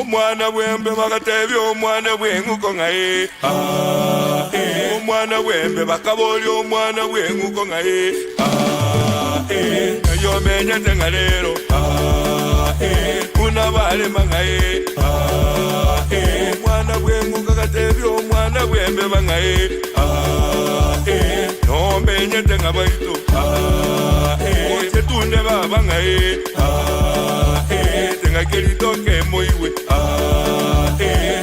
Omwana bw'embe bagatebia omwana bw'eng'uko ng'a ee, aa, ee. Omwana bw'embe bakaboria omwana bw'eng'uko ng'a ee, aa, ee. Ng'ai omenyete ng'a rero, aa, ee. Buna barema ng'a ee, aa, ee. Omwana bw'eng'uko agatebia omwana bw'embeba ng'a ee, aa, ee. Nomenyete ng'a baito, aa, ee. Oche tunde baba ng'a ee, aa, ee. Ng'ake ritoke emoigwe, aa, ee.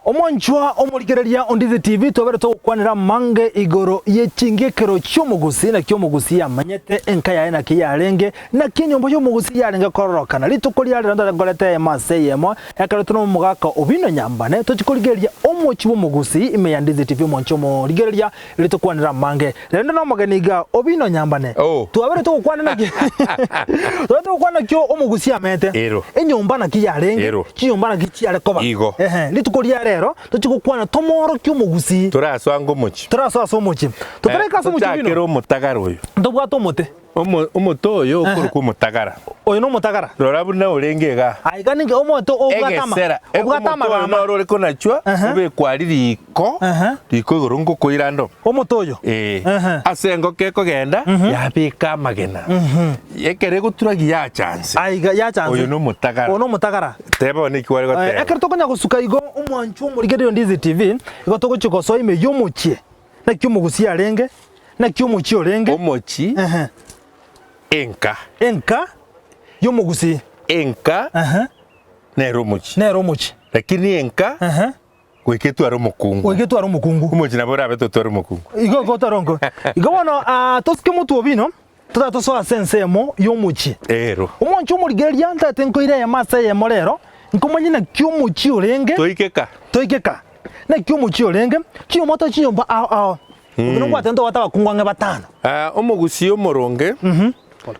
Omwanchwa omorigereria o Ndizi TV twabere togokwanera amange igoro ye chingekero chi'omogusii naki omogusii amanyete enka yaye naki yarenge naki enyomba y'omogusii yarenge kororokana rituko ria rero ntare nkorete eyemo ase eyemo ekero tore nomogaka Obino Nyambane tochi korigereria omochie bw'omogusii ime ya Ndizi TV omwanchwa omorigereria Erio tokwanere amange. Rende nomogeni iga, Obino nyambane. Oh. Twabere togokwana naki Twabere togokwana naki omogusi amete. Ero. Enyomba naki yarenge. Ero. Chinyomba naki chiare koba. Igo. Ehe, rituko ria rero tochi gokwana tomoorokie omogusii. Torasoa ange omochie. Torasoa ase omochie. Totaraika ase omochie Tochakere bino. omotagara oyo. Ntobwate omote. Omo omote oyo okorokwa omotagara. Oyo nomotagara. Rora buna orenge igaa. Aiga ninki omote obwate ama Egesera. E- obwate Omote oyo amagama. noro ore konachwa, Ehe. obekwe aria riko, Ehe. riko igoro ngokoira ande oo. Omote oyo. Ee. Ehe. Ase engoko ekogenda, yabeka amagena. Ekero egoturagia yacha nse. Aiga yacha nse. Oyo nomotagara. Oyo nomotagara. Teba bono eki kware Eh, goteba. ekero tokonya gosuka igo omwancho omorigererio Ndizi TV, igo togochia gosoa ime y'omochie. Naki omogusi arenge, naki omochie orenge. Omochie, Ehe. enka. Enka y'omogusii. Enka Ehe. nere omochie. Nere omochie. Lakini enka Ehe. goika etware omokungu. Goika etware omokungu. Omochie nabo orabe totware omokungu. Igo igo otware onko. Igo bono ah, tosike motwe obino, totake tosoe ase ensemo y'omochie. Ero. Omonche omorigereria ntagete nkoire eyemo ase eyemo rero, nkomanye naki omochie orenge. Toike ka. Toike ka. Naki omochie orenge, chinyomba to chinyomba ao ao. Obo nobwate ntobwate abakungu ang'e batano. Ah, omogusii omoronge,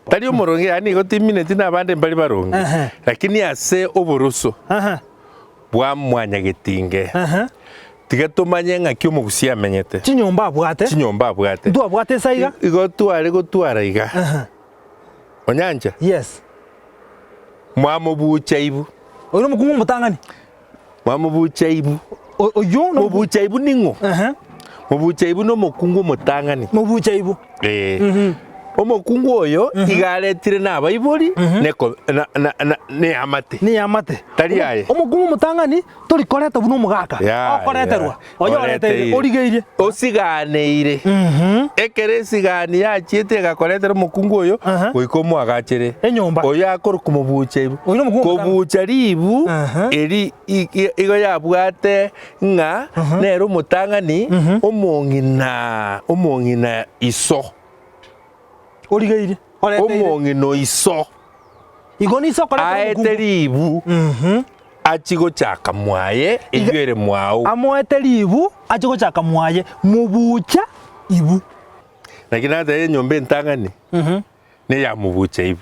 tari omoronge yaani igo timineti na abande mbari baronge, Ehe. lakini ase oboroso Ehe, bwa mwanyagetinge, ehe. tiga tomanye ng'aki omogusii amenyete, Chinyomba abwate, chinyomba abwate. ntwabwate ase aiga. Igo tware gotwara iga, Ehe, onyancha, yes. mwamobucha ibu. Oyo nomokungu omotang'ani. Mwamobucha ibu. O- Oyio no Mobucha ibu ning'o? Ehe. Mobucha ibu nomokungu omotang'ani. Mobucha ibu. Eh. Omokungu oyo iga aretire na abaibori neko- na- na- na- neamate. Neamate. Tari aye. Omokungu omotang'ani tori koreta buna omogaka. Ya, Okoreterwa. ya. Oyo oreteire, Oreteire. origeirie. Osiganeire. Ekero esigani yachiete egakoretera omokungu oyo, Aha. goika omoagachere. Enyomba. Oyo akorokwa mobucha ibu. Oyo nomokungu omotang'ani. Kobucha ribu, Aha. eri i- i- igo yabwate ng'a nere omotang'ani, omong'ina, omong'ina iso. Origeirie. Oreteire. Omong'ina o iso. Igo niso okoretera Aete omokungu. ribu. Achie gochaka mwaye, eyio ere mwao. Amoete ribu, achie gochaka mwaye, mobucha ibu. Naki natebia enyomba entang'ani neya mobucha ibu.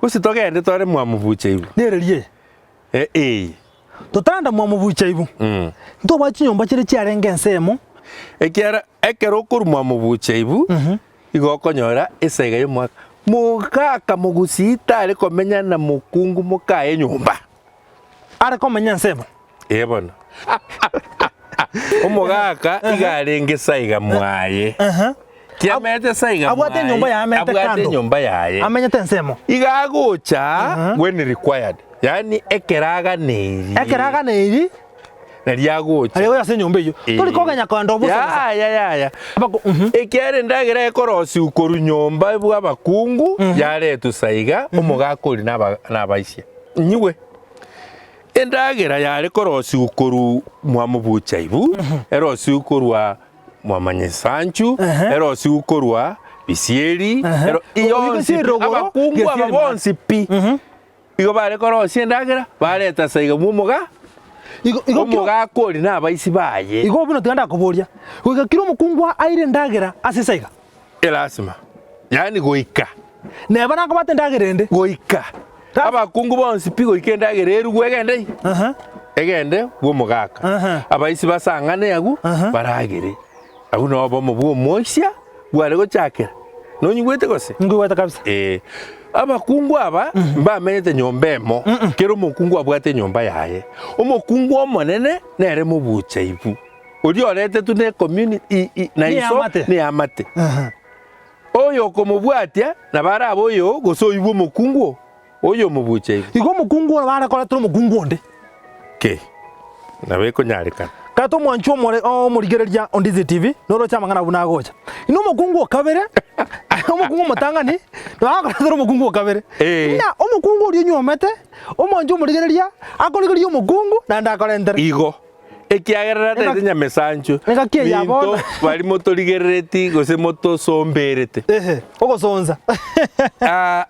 Gose togende tore mwa mobucha ibu. Nereri eye. Eh, eye. Totaranda mwa mobucha ibu. Ntobwate chinyomba chiria chiarenge ensemo. Ekiagera ekero okorwa mwa mobucha ibu, igo okonyora esaiga y'omwaka. Mogaka mogusii tare komenya na mokungu mokaye nyomba. Are komenya ensemo. Ee bono. Omogaka iga arenge saiga mwaye. Kiamete saiga Abwate mwaye, enyomba yaye amenyete abwate kando. enyomba yaye. Amenyete ensemo. Iga agocha when required. Yaani ekero aganeiri. Ekero aganeiri. Nario agocha. Aria gocha ase enyomba eyio. Ee. Tori kogenya kogenda obosa bosa. Yaya yaya. Abako mhm. Ekiagera endagera ekorosiwa korwa nyomba bw'abakungu yaretwa saiga omogaka oria naba nabaisia. Inyigwe, endagera yare korosigwa korwa mwamobucha ibu, erosigwe korwa mwamanyesanchu, Ehe. erosigwe korwa bisieri, Ehe. ero Oyo yonsi gesieri pi, rogoro, abakungu aba gesieri maate. bonsi pi, igo bare korosia endagera, bareta saiga bw'omoga, Igo igo kiro omogaka oria na abaisi baye. igo buna tiga ndakoboria, goika kera omokungu aire endagera ase esaiga. Elasima, yaani goika. Neba nakobate endagera ende. Goika. Abakungu bonsi pi goika endagera erugwe egende i? Egende bw'omogaka. Abaisi basang'ane agwo baragere. Agwo noo obomo bw'omoisia bware gochakera. Nonyigwete gose? Nkoigwete kabisa. Ee. Abakungu aba mbamenyete nyomba emo, kera omokungu abwate enyomba yaye. Omokungu omonene nere mobucha ibu, oria oretetwe ne community i- i- na iso Neamate. neamate. Oyo okomobwatia nabo arabe oyo gose oyio bw'omokungu oo, oyo omobucha ibu. Igo omokungu oyo nabo arekoretera omokungu onde. Ki? Nabo ekonyarekana. Kata omwanchi omore omorigereria o Ndizi TV noroche amang'ana buna agocha. Inwe omokungu o kabere, omokungu omotang'ani, nabo akoretera omokungu o kabere. Eh. Buna omokungu oria onyuomete, omwanchi omorigereria, akorigereria omokungu naende akorentere. Igo, ekiagera natagete nyamesancho, Engaki eye ya minto bono. baria motorigerereti gose motosomberete. Ehe, ogosonsa. Ah,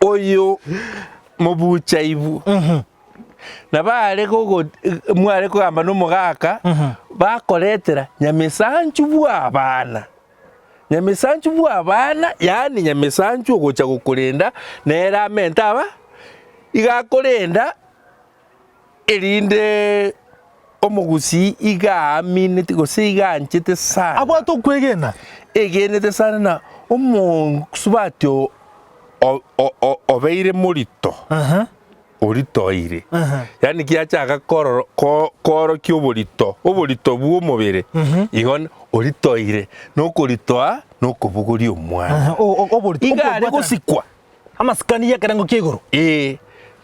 oyo mobuchaibu. Na baare gogo mware kogamba nomogaka, bakoretera nyamesanchu bw'abana. Nyamesanchu bw'abana, yaani nyamesanchu ogocha gokorenda, nere amente aba, iga akorenda erinde omogusii iga aamineti gose iga anchete sana. Abwate okwegena. Egenete sana na omosubati o- o- o- obeire morito. Oritoire. Yaani kiachaka kororo ko koorokia oborito, oborito bw'omobere, igo oritoire, na okoritoa na okobogoria omwana. Oborito, Iga are okobwatana. gosikwa. Amasikani y'ekerengo kia igoro. Ee,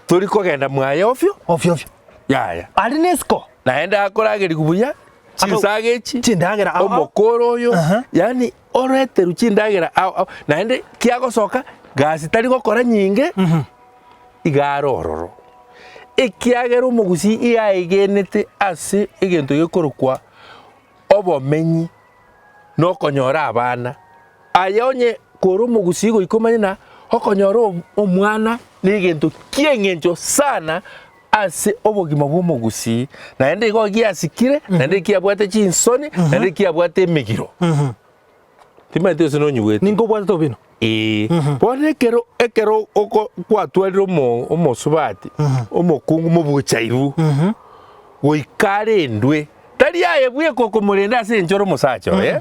tori kogenda mwaye ofio, Ofio ofio. yaya. Aria nesiko. Naende akoragerigwa buya, chinsaga echi, Chindagera ao ao. omokoro oyo, Aha. yaani oreterwe chindagera ao ao, naende kiagosoka, gasi tari gokora nyinge. Iga are ororo, ekiagera omogusii iga aegenete ase egento gekorokwa obomenyi na okonyora abana. Aye onye kore omogusii goika omanye ng'a okonyora omwana na egento ki'eng'encho sana ase obogima bw'omogusii, naende igo giasikire, naende kiabwate chinsoni, naende kiabwate emegiro. Timanyeti gose nonyigwete. Ninkobwatete obino. Ee. Bono ekero ekero oko kwatwarire omo omosubati, omokungu mobuchaibu, goika arendwe, tari aye bweka okomorenda ase enchera omosacha oye,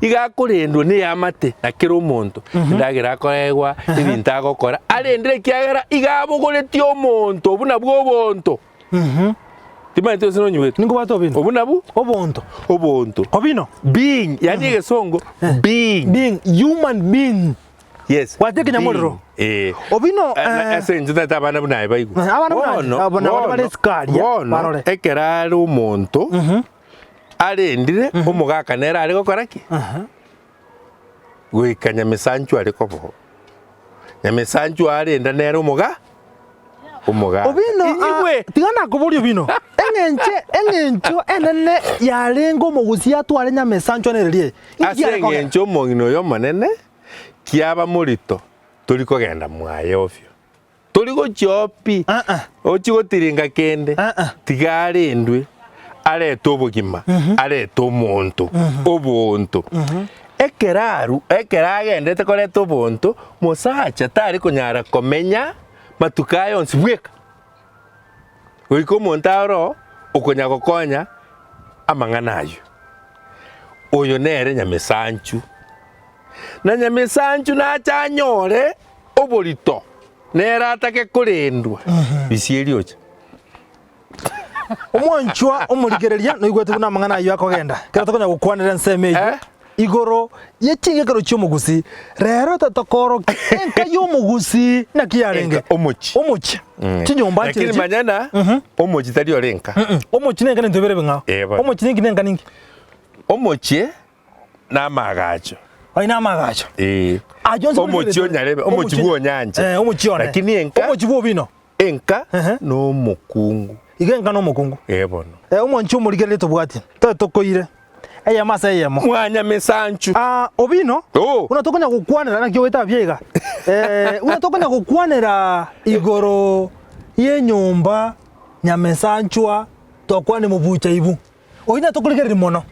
iga akorendwa na eamate na kera omonto, endagera akoegwa, ebinto agokora, arendire ekiagera iga abogoretie omonto buna bwa obonto. Timanyeti gose nonyigwete. Ninkobwate obino. Obwo nabwo Obonto. obonto. Obino. Being, yaani egesongo being. Being, human being. Yes. Gwateka ekenyamorero. Being. Eh. Obino, Eh, na- eh, ase eng'encho tata abana buna aye baigwe. Eh, abana buna aye, Bono, abo nabo bono, bare isiko aria, bono, barore. ekero are omonto, arendire, omogaka nere are gokora ki? Goika nyamesanchu are koba oo. Nyamesanchu arenda nere omoga omogaka. Obino, ah, Inyigwe! tiga nakoboria Obino, eng'encho eng'encho enene yarenge omogusia atware nyamesanchwa nere riaye. Inki Ase are kogera? eng'encho omong'ina oyo omonene kiaba morito tori kogenda mwaye ofio. Tori gochia oo pi, Ah, ah. ochie gotiringa kende, Ah, ah. tiga arendwe, arete obogima, arete omonto, obonto. Ekero aru, ekero agendete koreta obonto, mosacha tari konyara komenya matuko aye onsi bweka. Goika omonto aro oo, okonya gokonya amang'ana ayio. Oyo nere nyamesanchu. Na nyamesanchu nache anyore oborito, nere atake korendwa, bisieri ocha. Omwanchwa omorigereria noigwete buna amang'ana ayio akogenda. Ekero tokonya gokwanera ensemo eyio Eh? igoro ye ching'ekero chi'omogusii, rero tatokoorokia enka y'omogusii naki yarenge. Enka, omochie. Omochie. Chinyomba Lakini nchirechi. manyana, omochie tari ore enka. Omochie nenka nento bire ebing'ao. Eh, bono. Omochie ninki nenka ninki? Omochie namagacho. Aye namagacho. Ee. Ayio onsi Omochie o Nyarebe, omochie bwa Onyancha. Eh, omochie one. Lakini enka, Omochie bwa Obino. enka Ehe. nomokungu. Iga enka nomokungu. Ee bono. Eh, omwanchi omorigereria tobwatie. Tobe tokoire. Eyemo ase eyemo. Mwanyamesanchu. Ah, Obino, Oh. buna tokonya gokwanera naki ogoeta abia iga. Eh, buna tokonya gokwanera igoro y'enyomba nyamesanchwa tokwane mobucha ibu. Oyio natokorigereria mono.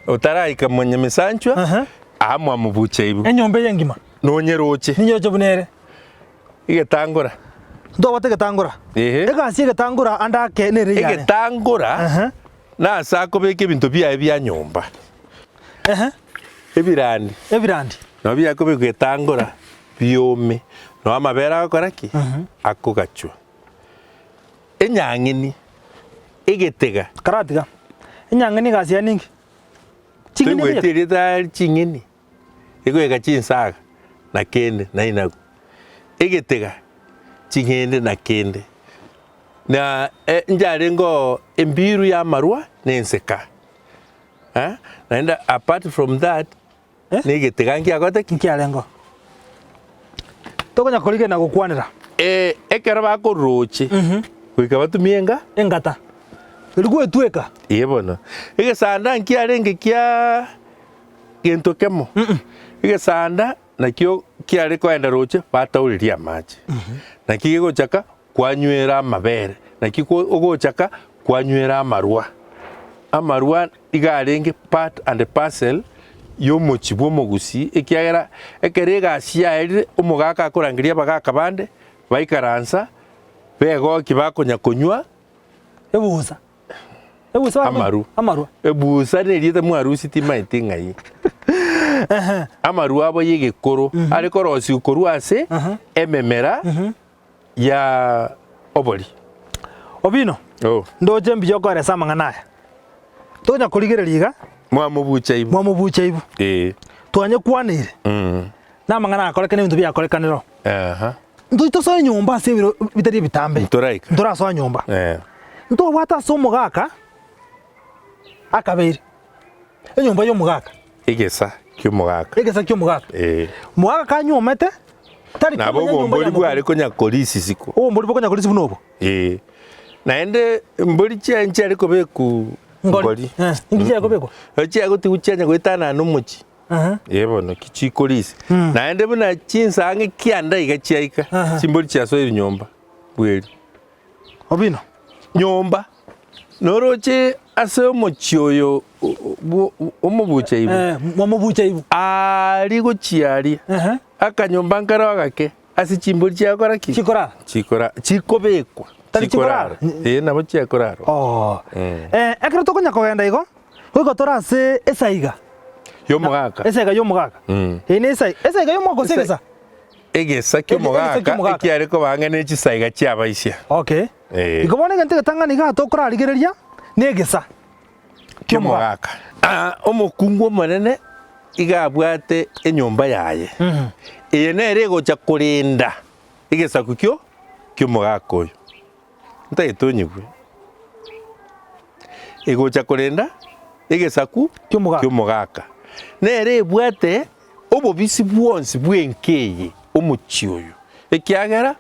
Otaraika monyamesanchwa, Aha. aa mwamobucha ibu. Enyomba eye engima. Nonyeroche. Ninyeroche buna ere. Egetangora. Ntobwate egetangora. Ehe. Egasi y'egetangora ande ake nere eyare. Egetangora Aha. nase akobeka ebinto biaye bia nyomba. Ehe. Ebirandi. Ebirandi. Nabo biakobekwa etangora biome, nabo amabere agokora ki? Akogachwa. Enyang'eni, egetega. Karatiga, enyang'eni egasi yaye ninki? Ching'eni Toigweti ebiya? erieta ching'eni, egoika chinsaga na kende na inagu. Egetega, ching'ende na kende. Na njarenge oo embiru y'amarwa na enseka. Eh, naende apart from that, Eh? na egetega nkiagote ki? Nkiarenge oo. Tokonya korigereria na gokwanera. Eh, ekero bakorooche, goika batumie enga? Engata. Erio gwetweka. Ee bono. Egesanda nkiarenge kiaa gento kemo. Egesanda nakio kiare koenda roche bataureria amache. Naki gegochaka kwanywera amabere, naki ogochaka kwanywera amarwa. Amarwa iga arenge part and parcel y'omochie bw'omogusii ekiagera ekero egasi yaerire omogaka akorangeria abagaka bande baikaransa begokia bakonya konywa Ebusa. Ebusa barenge Amarwa. Amarwa. Ebusa nerieta mwarusia timaeti ng'ai. Amarwa abo y'egekoro are korosigwa korwa ase ememera ya obori. Obino, Oh. ndoche mbuya okoeresa amang'ana aya. Tonya korigereria iga, Mwamobucha ibu. mwamobucha ibu. Ee. Twanyekwaneire, Mm. na amang'ana akorekana ebinto biakorekanire oo. Aha. Ntoi tosoe nyomba ase ebiro bitari ebitambe. Ntoraika. Ntorasoa nyomba. Eh. Ntobwate ase omogaka akabeire, enyomba y'omogaka. Egesa ki'omogaka. Egesa ki'omogaka. Eh. Omogaka kanyuomete, tari Nabo komanya enyomba obombori ya bware konya korisisiko. Obombori bokonya korisia buna obo. Eh. Naende mbori chiaye nchiare kobeku Ngori. Eh, inki chiare kobekwa? Chiare gotigwa chianya goetanana omochie. Aha. Ee bono ki chikorisia. Naende buna chinsa ang'e kianda iga chiaika, Aha. chimbori chiasoire nyomba bweri. Obino. Nyomba. Noroche ase omochie oyo o- o- bwo- omobucha ibu. Eh, mwamobucha ibu. Aria gochia aria. Ehe. Akanyomba nkare agake ase chimbori chiakora ki? Chikorara. Chikora chikobekwa. Tari chikorara? Ee nabo chiakorara. Oo. Eh, ekero tokonya kogenda igo, goika tore ase esaiga. Y'omogaka. Esaiga y'omogaka. Mm. Eye ne esai, esaiga y'omogaka gose Esa- egesa? Egesa Egesa ki'omogaka ki'omogaka. ekiare koba ang'e ne chisaiga chi'abaisia. Okay. Eh. Igo bono egento egetang'ani igaa tokorarigereria, ne egesa ki'omogaka. Aa, omokungu omonene iga abwate enyomba yaye. Eye nere egocha korenda egesaku kio ki'omogaka oyo. Ntagete onyigwe. Egocha korenda egesaku Ki'omogaka. ki'omogaka. Nere ebwate obobisi bwonsi bw'enka eye, omochie oyo, ekiagera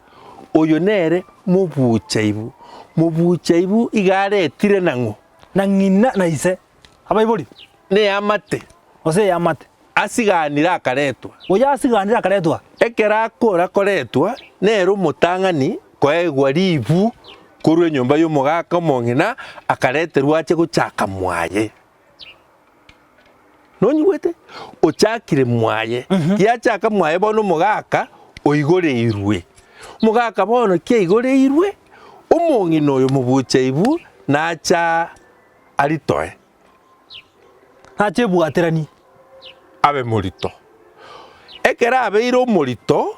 oyo nere mobuchaibu. Mobuchaibu iga aretire nang'o? Na ng'ina na ise, abaibori. Neamate. Gose eamate. Asiganire akaretwa. Oyo asiganire akaretwa. Ekero akora koretwa, nere omotang'ani koegwa ribu korwa enyomba y'omogaka omong'ina, akareterwa ache gochaka mwaye. Nonyigwete? Ochakire mwaye. Giachaka mwaye bono omogaka oigoreirwe. Omogaka bono kiaigoreirwe, omong'ina oyo mobuchaibu nacha aritoe. Nache ebwateranie. Abe morito. Ekero abeire omorito,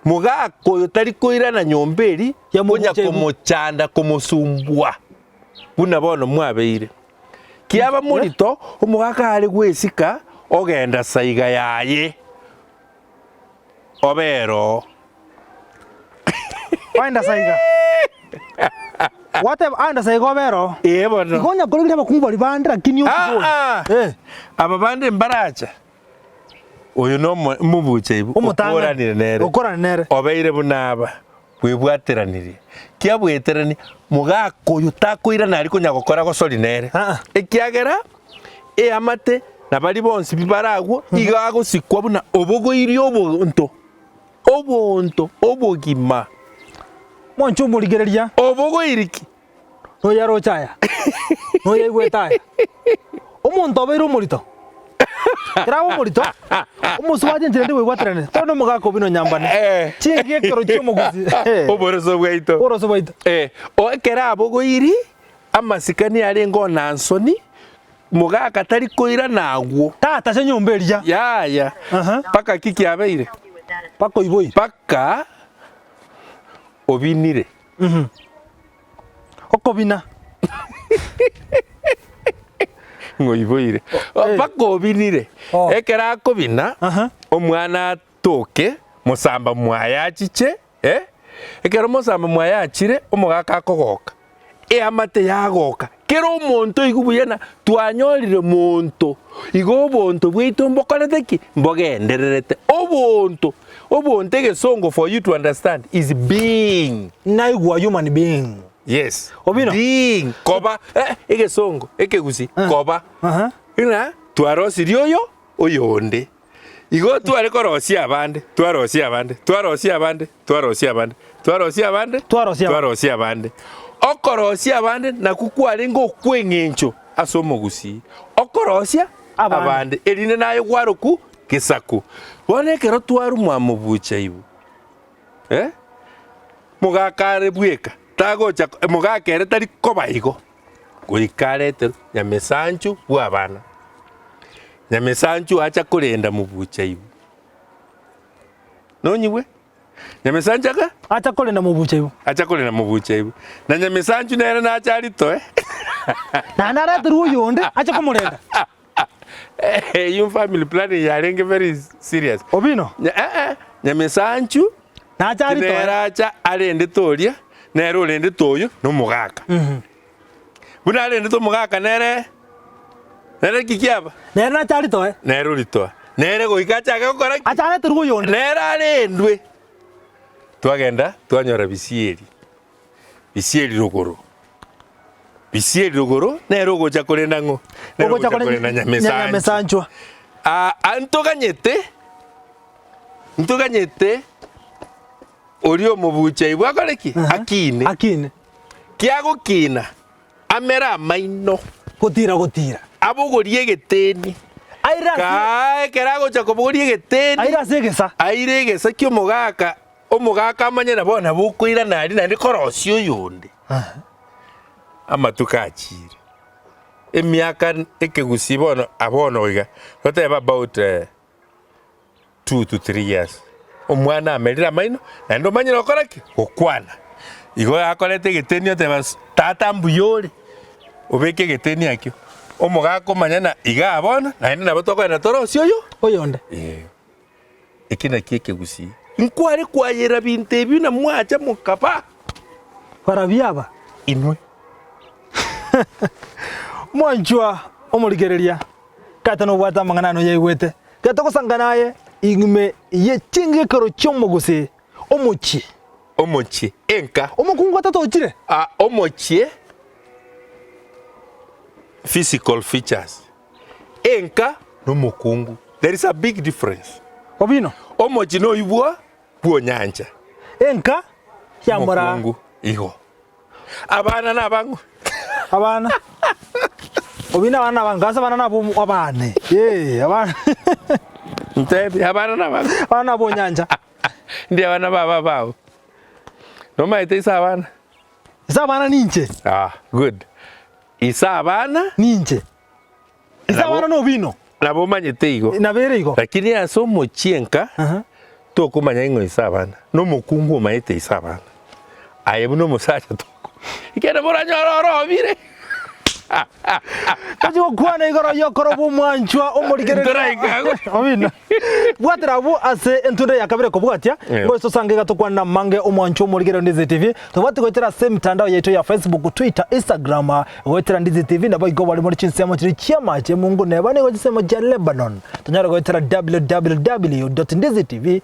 mogaka oyo tari koirana nyomba eria konya komochanda komosumbua buna bono mwabeire. Kiaba morito, omogaka are gwesika ogenda saiga yaye obere oo. Oenda saiga. Gwateba aenda saiga obere oo. Ee bono. Igo onya korigereria abakungu baria bande lakini otige oyo. Aa, Eh. aba bande mbaracha. Oyo nomo mobucha ibu, Omotang'ani. okoranire nere. Okoranire nere. Obeire buna aba, bwebwateranirie. Kiabweterani, mogaka oyo takoirana aria konya gokora gosori nere. Aa. Ekiagera, eamate na baria bonsi pi bare agwo, igo agosikwa buna obogoirie obonto, obonto obogima. Mwanche omorigereria. Obogoiri ki? Noyaroche aya, noyaigwete aya. Omonto obeire omorito, ekero abe omorito, omosubati enchera ende bwebwaterane, tore na omogaka obino nyambane, Eh. chingi ekero chia omogusi, Oboroso bwaito. oboroso bwaito. Eh, o ekero abogoiri, amasikani arenge o Nansoni. Mogaka tari koirana agwo. Tata ase enyomba eria. Yaya. Aha. Mpaka ki kiabeire? Mpaka oiboire. Mpaka obinire. Okobina. Ng'oiboire. Eh. Mpaka obinire. Oh. Ekero akobina, Aha. omwana atoke, mosamba mwaye achiche, eh? Ekero mosamba mwaye achire, omogaka akogoka. Eamate yagoka, kera omonto oigwe buya na twanyorire monto, igo obonto bwaito mbokorete ki? Mbogendererete. Obonto, obonto egesongo for you to understand is being. Naigwa human being. Yes, Obino. being, koba, eh, egesongo, ekegusii, koba. Aha. Ng'a twarosirie oyo, oyonde. Igo tware korosia abande, twarosia abande, twarosia abande, twarosia abande, twarosia abande, Twarosia abande. twarosia abande. Okorosia abande nakwo kwarenge okw'eng'encho ase omogusii, okorosia Abande. abande, erinde naye gwarokwu gesaku. Bono ekero twarumwa mobucha ibu, eh, mogaka are bweka, tagocha mogaka ere tari koba igo. Goika areterwe nyamesanchu bw'abana. Nyamesanchu acha korenda mobucha ibu. Nonyigwe? Nyamesanchu aka? Acha korenda mobucha ibu. Acha korenda mobucha ibu. Na nyamesanchu nere nache aritoe. Naende areterwe oyonde ache komorenda. Eyio family planning yarenge very serious. Obino. Nya- eh, eh, Nyamesanchu Nache aritoe. nere acha arendete oria, nere orendete oyo, na omogaka. Buna arendete omogaka nere, nere ki kiaba? Nere nache aritoe. Nere oritoa. Nere goika achake gokora ki? Ache areterwe oyonde. Nere arendwe. Twagenda twanyora bisieri, bisieri rogoro, bisieri rogoro nere ogocha korenda ng'o? Nere Ogocha ogocha korenda korenda Nyamesanchu. Nyamesanchwa. Ah, ah, ntoganyete, ntoganyete oria omobucha ibwe akore ki? Akine. Akine. Kiagokina, amere amaino. Gotira gotira. Abogorie egeteni. Aire ase. Kaa ekero agocha kobogoria egeteni. Aire ase egesa. Aire egesa ki'omogaka, omogaka amanye na bono nabo okoirana aria naende korosia oyonde. Amatuko achiire. Emiaka ekegusii bono abono iga, totebe about 2 to 3 years, omwana amerire amaino naende omanyire gokora ki? Gokwana. Igo akoreta egeteni oteba ss tata mbuya ore, obeke egeteni akio, omogaka omanye ng'a igaa bono naende nabo tokogenda torosie oyo Oyonde. eh. Eki nakio ekegusii. Nkware kwayera binto ebio na mwacha mokaba. Barabwo aba. Inwe. Mwanchwa omorigereria, kata nobwate amang'ana ano yaigwete, tiga togosangana aye ime ye chingekero chi'omogusii, omochie. Omochie, enka. Omokungu atatochire. A Omochie, physical features. Enka nomokungu. There is a big difference. Obino. Omochie noibwa bw'onyancha. Enka yamora. Omokungu igo. Abana nabang'u. Abana. Obino abana nabang'u. Ase abana nabo abane. Ee, abana. Ntebi abana nabang'u. Abana nab'onyancha. Ndi abana baba bao. Nomaete ise abana? Ise abana ninche. Ah, good. Ise abana? Ninche. Ise abana nobino. Nabo omanyete igo. Nabo ere igo. Lakini ase omochie nka, Aha. tokomanya ing'o ise abana. Nomokungu omaete ise abana. Aye buna omosacha toko. Ekero moranyore orobire. Tochi gokwana igoro y'okoroba omwanchwa omorigereria. Ntoraika agwo. Obino. Bwatera abwo ase entunda ya kabere kobwatia, Yeah. ngoise osange iga tokwana amange omwanchwa omorigereria Ndizi TV. Tobwati goetera ase emitandao yaito ya Facebook, Twitter, Instagram, goetera Ndizi TV naboigo bare more chinsemo chiria chi'amache emungu neba nigo chinsemo chia Lebanon. Tonyare goetera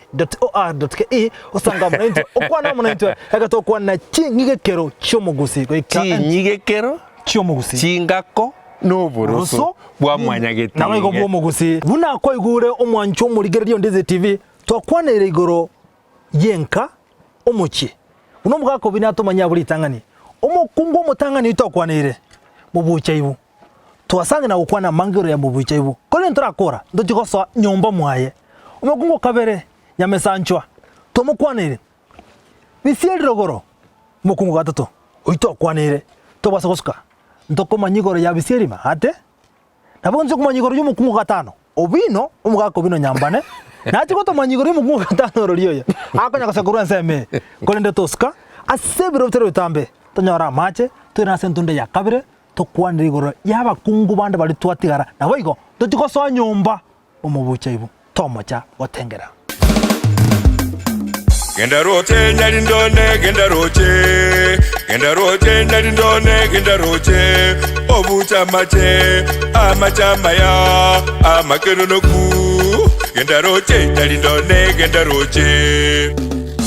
www.ndizitv.or.ke osange amo naintwe, okwane amo naintwe ekero togokwana ching'igekero chi'omogusii goika Chinyigekero chi'omogusii. chingako na oboroso bwa mwanyagetinge. Naboigo bw'omogusii. Buna kwaigure omwancho omorigereria o Ndizi TV, twakwaneire igoro y'enka, omochie. Buna omogaka obi natomanyie abwo ritang'ani, omokungu omotang'ani oyio twakwaneire, mobucha ibu. Twasang'ina gokwana amange igoro ya mobucha ibu, korende ntorakora, ntochie gosoa nyomba mwaye. Omokungu o kabere, nyamesanchwa, twamokwaneire, Bisieri rogoro, omokungu o gatato, oyio twakwaneire, tobasa gosuka, ntokomanya igoro ya bisieri maate. Nabo inche okomanya igoro y'omokungu gatano, Obino, omogaka Obino Nyambane, nachie gotomanya igoro y'omokungu gatano orori oyo, akonya gosa korwa ensemo eye. Korende tosuka ase ebiro bitari bitambe, tonyore amache, toirane ase entunda ya kabere, tokwanere igoro y'abakungu bande baria twatigara, naboigo tochie gosoa nyomba omobucha ibu, tomocha gotengera. Genda roche nyarindone, genda roche, genda roche nyarindone, genda roche, obuche amache, amache amaya, amakenonoku. Genda roche nyarindone, genda roche.